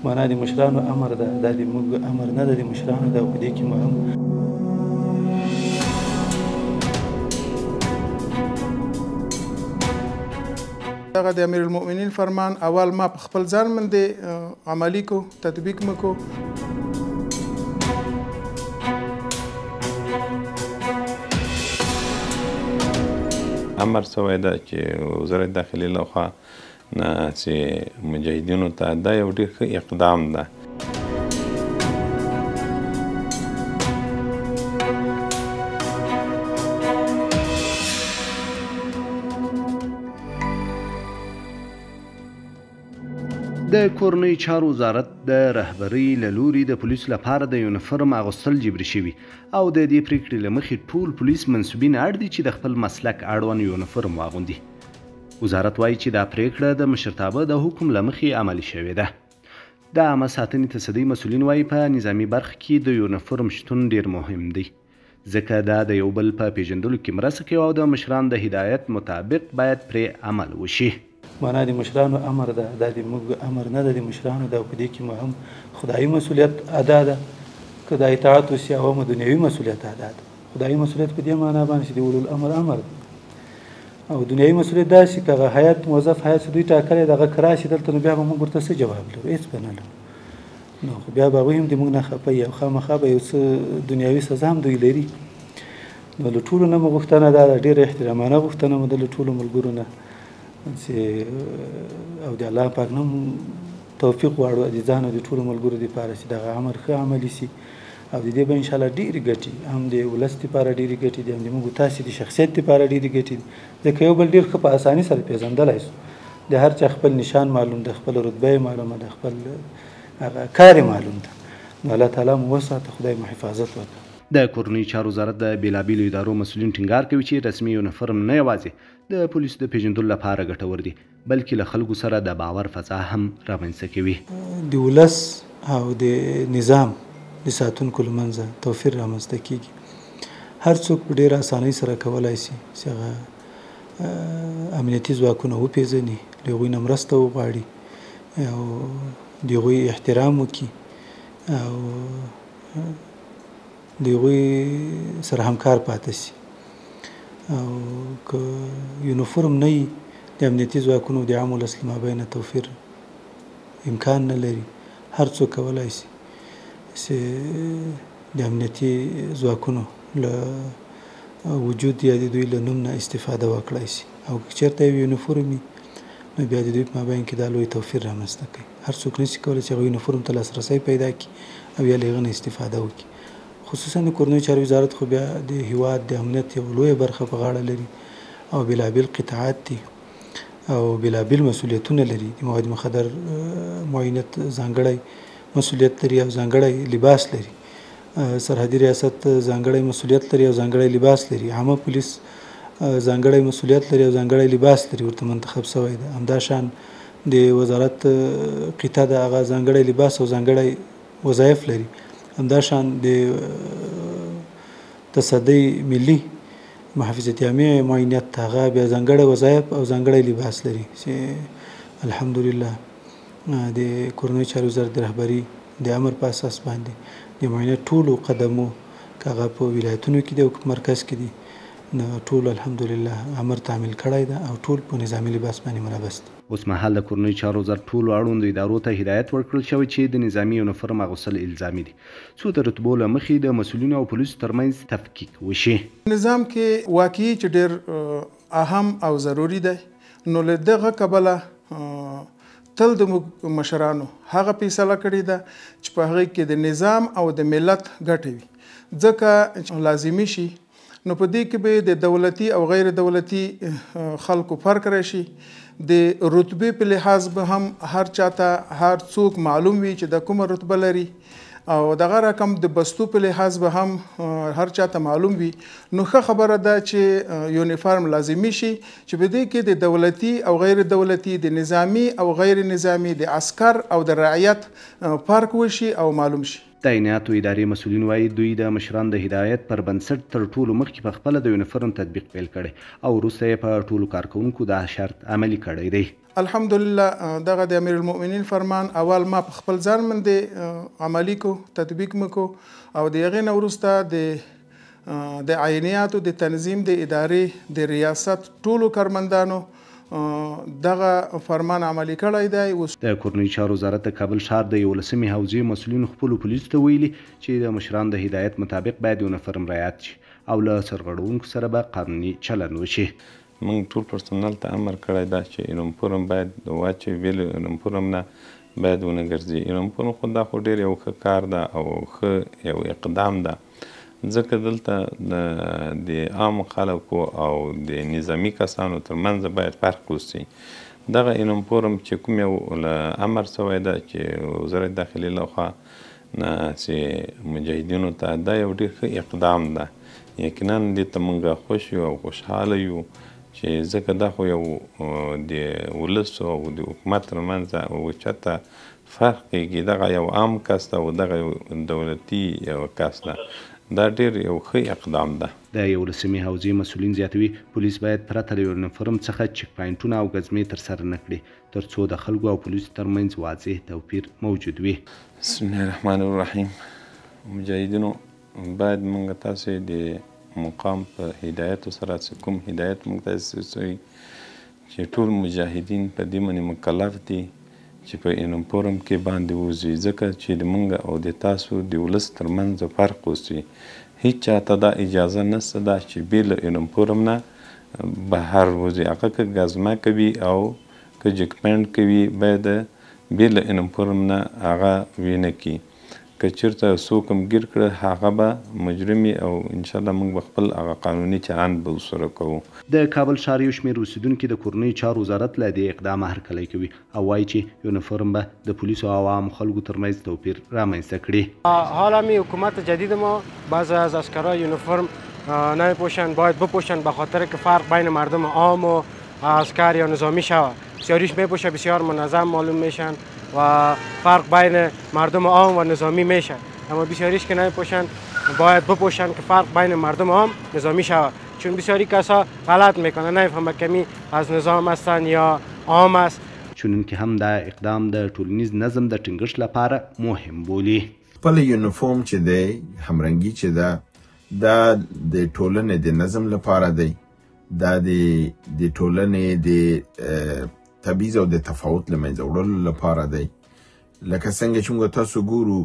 معنا د مشرانو امر ده، دا د موږ امر نه ده، د مشرانو ده. په دې کې مهم دغه د امیرالمؤمنین فرمان اول ما په خپل ځان باندې عملي کو، تطبیق مې کو. امر سوی ده چې وزارت داخلي لخوا نه چې مجاهدینو ته دا یو ډېر ښه اقدام ده. د کورنیو چارو وزارت د رهبرۍ له لوري د پولیسو لپاره د یونیفرم اغوستل جبري شوي او د دې پرېکړې له مخې ټول پولیس منسوبین اړ دي چې د خپل مسلک اړوند یونیفرم واغوندي. وزارت وایي چې دا پرېکړه د مشرتابه د حکم له مخې عملي شوې ده. د عامه ساتنې تصدۍ مسؤلین وایي په نظامي برخه کې د یونیفرم شتون ډېر مهم دی، ځکه دا د یو بل په پېژندلو کې مرسته کوي او د مشران د هدایت مطابق باید پرې عمل وشي. معنا د مشرانو امر ده، دا د موږ امر نه ده، د مشرانو ده. په دې کې مهم خدایي مسؤلیت ادا ده، که دا اطاعت وشي، او هم دنیوي مسؤلیت ادا ده. خدایي مسؤلیت په دې معنا باندې چې د اولو الامر امر ده، او دنیوي مسؤلیت داسې که هغه هیئت موظف هیئت چې دوی ټاکلی ده هغه که راشي دلته نو بیا به موږ ورته څه جواب لرو؟ هېڅ به نه لرو. نو خو بیا به هغوی هم د موږ نه خفه وي او خامخا به یو څه دنیوي سزا هم دوی لري. نو له ټولو نه مو غوښتنه دا ده، ډېره احترامانه غوښتنه مو ده له ټولو ملګرو نه چې او د الله پاک نه توفیق غواړو د ځان او د ټولو ملګرو دپاره چې دغه امر ښه عملي سي، او د دې به انشاءالله ډېرې ګټې هم د ولس دپاره ډېرې ګټې دي، هم د موږ تاسې د شخصیت دپاره ډېرې ګټې دي، ځکه یو بل ډېر ښه په اساني سره پېژندلی سو. د هر چا خپل نشان معلوم ده، خپل رتبه یې معلومه ده، خپل هغه کار یې معلوم ده. نو الله تعالی مو وساته، خدای مو حفاظت وکړه. د کورنیو چارو وزارت د بېلابېلو ادارو مسؤلین ټینګار کوي چې رسمي یونیفرم نه یوازې د پولیسو د پېژندلو لپاره ګټور دي، بلکې له خلکو سره د باور فضا هم رامنځته کوي. د ولس او د نظام د ساتونکو له منځه توفیر رامنځته کېږي. هر څوک په ډېره اسانۍ سره کولای شي چې هغه امنیتي ځواکونه وپېژني، له هغوی نه مرسته وغواړي او د هغوی احترام وکړي او د هغوی سره همکار پاتې شي. او که یونیفرم نه وي د امنیتي ځواکونو د عام ولس له مابینه توفیر امکان نه لري. هر څوک کولای شي چې د امنیتي ځواکونو له وجود یا د دوی له نوم نه استفاده وکړای شي، او که چېرته یو یونیفرم وي نو بیا د دوی په مابین کې دا لوی توفیر رامنځته کوي. هر څوک نشي کولی چې هغه یونیفرم ته لاسرسی پیدا کړي او یا له هغه نه استفاده وکړي. خصوصا د کورنیو چارو وزارت خو بیا د هیواد د امنیت یو لویه برخه په غاړه لري او بېلابېل قطعات دي او بېلابېل مسؤلیتونه لري. د مواد مخدر معینیت ځانګړی مسؤلیت لري او ځانګړی لباس لري، سرحدي ریاست ځانګړی مسؤلیت لري او ځانګړی لباس لري، عامه پولیس ځانګړی مسؤلیت لري او ځانګړی لباس لري، ورته منتخب شوی ده. همداشان د وزارت قطعه ده، هغه ځانګړی لباس او ځانګړی وظایف لري. همداشان د تصدۍ ملي محافظتي عامې معینیت هغه بیا ځانګړی وظایف او ځانګړی لباس لري چې الحمدلله د کورنیو چارو وزارت د رهبري د امر په اساس باندې د معینیت ټولو قدمو که هغه په ولایتونو کې دي او که په مرکز کې دي، نو ټول الحمدلله امر تعمیل کړی ده او ټول په نظامي لباس باندې ملبس دي. اوس مهال د کورنیو چارو وزارت ټولو اړوندو ادارو ته هدایت ورکړل شوی چې د نظامي یونیفرم اغوستل الزامي دي، څو د رتبو له مخې د مسؤلینو او پولیسو ترمنځ تفکیک وشي. نظام کې واقعي چې ډېر اهم او ضروري دی، نو له دغه کبله تل د موږ مشرانو هغه فیصله کړې ده چې په هغې کې د نظام او د ملت ګټه وي، ځکه لازمي شي نو په دې کې به د دولتي او غیر دولتي خلکو فرق راشي. د رتبې په لحاظ به هم هر چاته هر څوک معلوم وي چې د کومه رتبه لري، او دغه رقم د بستو په لحاظ به هم هر چاته معلوم وي. نو ښه خبره ده چې یونیفارم لازمي شي چې په دې کې د دولتي او غیر دولتي، د نظامي او غیر نظامي، د عسکر او د رعیت فرق وشي او معلوم شي. د عینیاتو ادارې مسؤلین وايي، دوی د مشرانو د هدایت پر بنسټ تر ټولو مخکې په خپله د یونیفورم تطبیق پیل کړی او وروسته یې په ټولو کارکوونکو دا شرط عملي کړی دی. الحمدلله دغه د امیرالمؤمنین فرمان اول ما په خپل ځان باندې عملي کو، تطبیق مې کو، او د هغې نه وروسته د عینیاتو د تنظیم د ادارې د ریاست ټولو کارمندانو دغه فرمان عملي کړی دی. اوس د کورنیو چارو وزارت د کابل ښار د 11مې حوزې مسؤلینو خپلو پولیسو ته ویلي چې د مشرانو د هدایت مطابق باید یونیفورم رعایت شي او له سرغړونکو سره به قانوني چلند وشي. موږ ټول پرسونل ته امر کړی دا چې یونیفورم باید واچوي، بې له یونیفورم نه باید ونه ګرځي. یونیفورم خو دا خو ډېر یو ښه کار ده او ښه یو اقدام ده، ځکه دلته د عامو خلکو او د نظامي کسانو ترمنځ باید فرق وسي. دغه یونیفورم چې کوم یو له امر سوی ده چې وزارت داخلي لخوا نه چې مجاهدینو ته، دا یو ډېر ښه اقدام ده. یقینا دې ته موږ خوښ یو او خوشحاله یو چې ځکه دا خو یو د ولس او د حکومت ترمنځ اوچته فرق کېږي. دغه یو عام کس ده او دغه یو دولتي یو کس ده، دا ډېر یو ښه اقدام ده. د 11مې حوزې مسؤلین زیاتوي، پولیس باید پرته له یونیفورم څخه چک پاینټونه او ګزمې ترسره نه کړي ترڅو د خلکو او پولیسو ترمنځ واضح توپیر موجود وي. بسم الله الرحمن الرحیم. مجاهدینو باید موږ تاسې د مقام په هدایتو سره چې کوم هدایت موږ تاسې سوی چې ټول مجاهدین په دې باندې مکلف دي چې په یونیفورم کې باندې وځي، ځکه چې د موږ او د تاسو د ولس ترمنځ فرق وسي. هیچا ته دا اجازه نشته ده چې بې له یونیفورم نه بهر وځي. هغه که ګزمه کوي او که جک پینټ کوي باید بې له یونیفورم نه هغه وینه کړي. که چېرته څوک هم ګیر کړه هغه به مجرم وي او انشاءالله موږ به خپل هغه قانوني چلند به ورسره کوو. د کابل ښار یو شمېر اوسېدونکي د کورنیو چارو وزارت له دې اقدامه هرکلی کوي او وایي چې یونیفورم به د پولیسو او عامو خلکو ترمنځ توپیر رامنځته کړي. حالا می حکومت جدید ما بعضی از عسکرای یونیفرم نمیپوشند، باید بپوشند به خاطر که فرق بین مردم عام و عسکر یا نظامی شود. بسیاریش میپوشه، بسیار منظم معلوم میشن و فرق بین مردم عام و نظامی میشه، اما بسیاریش که نمیپوشند باید بپوشند که فرق بین مردم عام نظامی شود، چون بسیاری کسا غلط میکنن، نمیفهمن کمی از نظام هستن یا عام است. چنونکي هم دا اقدام د ټولنیز نظم د ټینګښت لپاره مهم بولي. خپل یونیفورم چې دی، همرنګي چې ده، دا د ټولنې د نظم لپاره دی، دا د ټولنې د تبعیض او د تفاوت له منځه وړلو لپاره دی. لکه څنګه چې موږ تاسو ګورو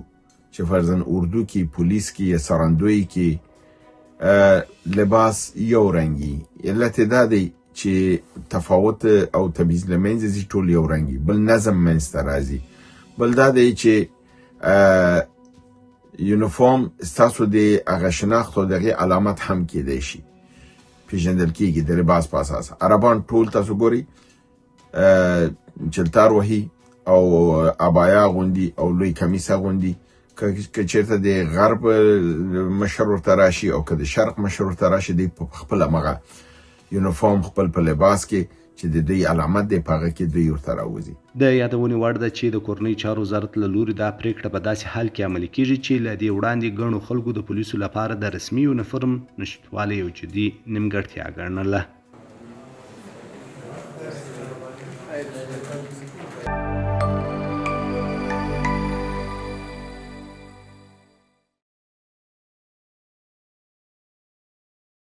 چې فرضاً اردو کې، پولیس کې یا څارندوی کې لباس یو رنګي، علت یې دا دی چې تفاوت او تبعیض له منځه ځي، ټول یو رنګي، بل نظم منځته راځي. بل دا دی چې یونیفورم ستاسو د هغه شناخت او د هغې علامت هم کیدای شي، پیژندل کیږي د لباس په اساس. عربان ټول تاسو ګورئ چلتار وهي او عبایا اغوندي او لوی کمیس اغوندي. که چېرته د غرب مشر ورته راشي او که د شرق مشر ورته راشي، دوی په خپل همغه یونیفورم خپل په لباس کې چې د دوی علامت دی په هغه کې دوی ورته راوځي. د یادونې وړ ده چې د کورنیو چارو وزارت له لوري دا پرېکړه په داسې حال کې عملي کیږي چې له دې وړاندې ګڼو خلکو د پولیسو لپاره د رسمي یونیفورم نشتوالی یو جدي نیمګړتیا ګڼله.